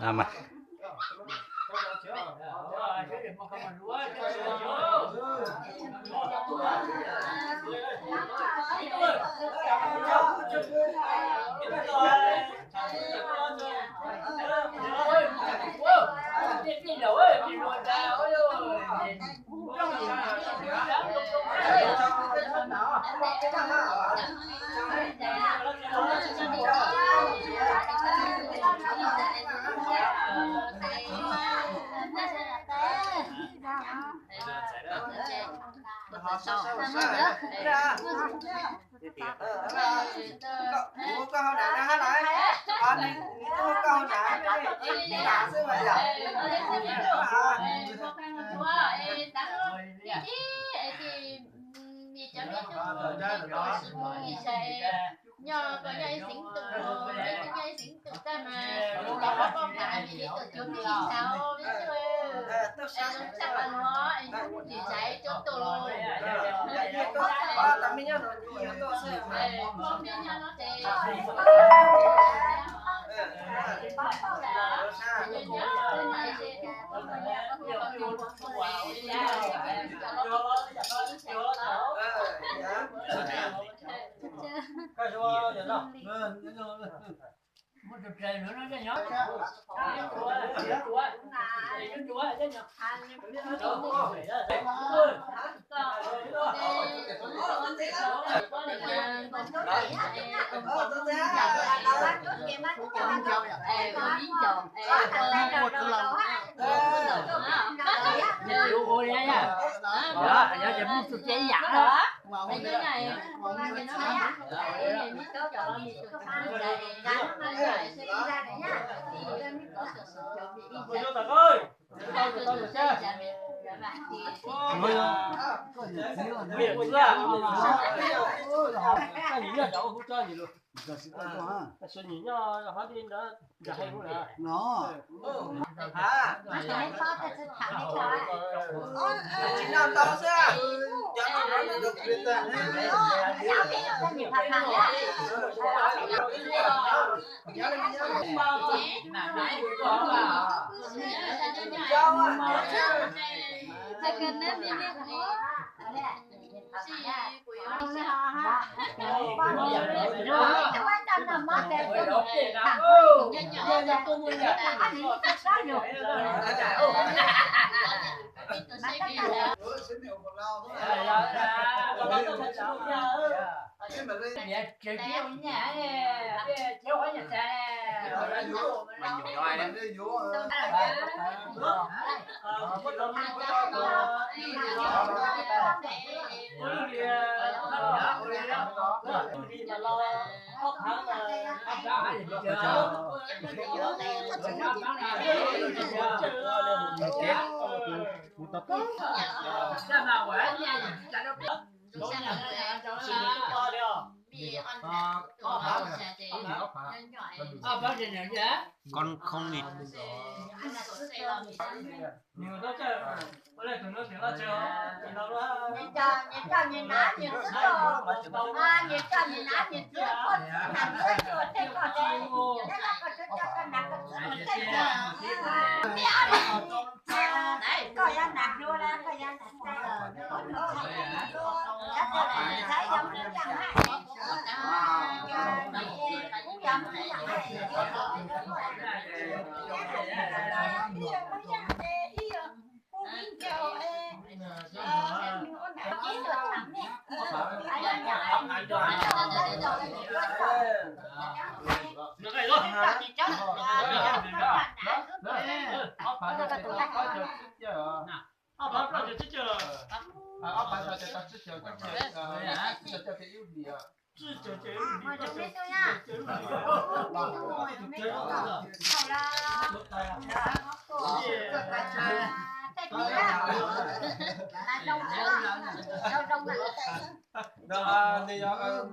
Lam mas. Ua koj hauv nav na hab lawm, nws tuaj ua koj hauv nav, ib tas xwb mas yom. Nyob koj nyob ib xeev tus, nyob ib xeev tus tag mas, koj mas ib tus cuag me ib txhais os, me tub. Tag pas nuav es nws tsis txais cov tuaj los. Pog me nyob no ces Con không nịt. No, nws yog,